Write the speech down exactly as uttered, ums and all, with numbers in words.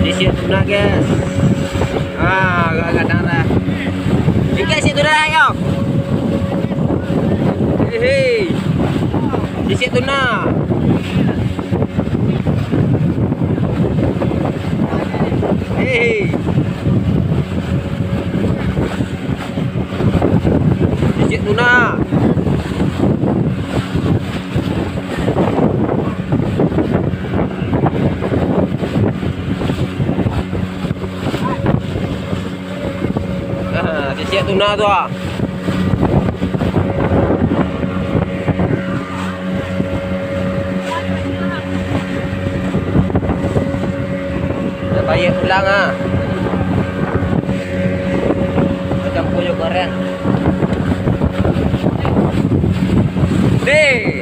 Sisiak tuna, guys. Ah, agak-agak darah. Ikan sisiak tuna, yo. Hehe. Sisiak tuna. Hehe. Sisiak tuna. Ah, sisiak tuna tu, ah. Dah payah pulang, ah. Macam puyo goreng. Deh.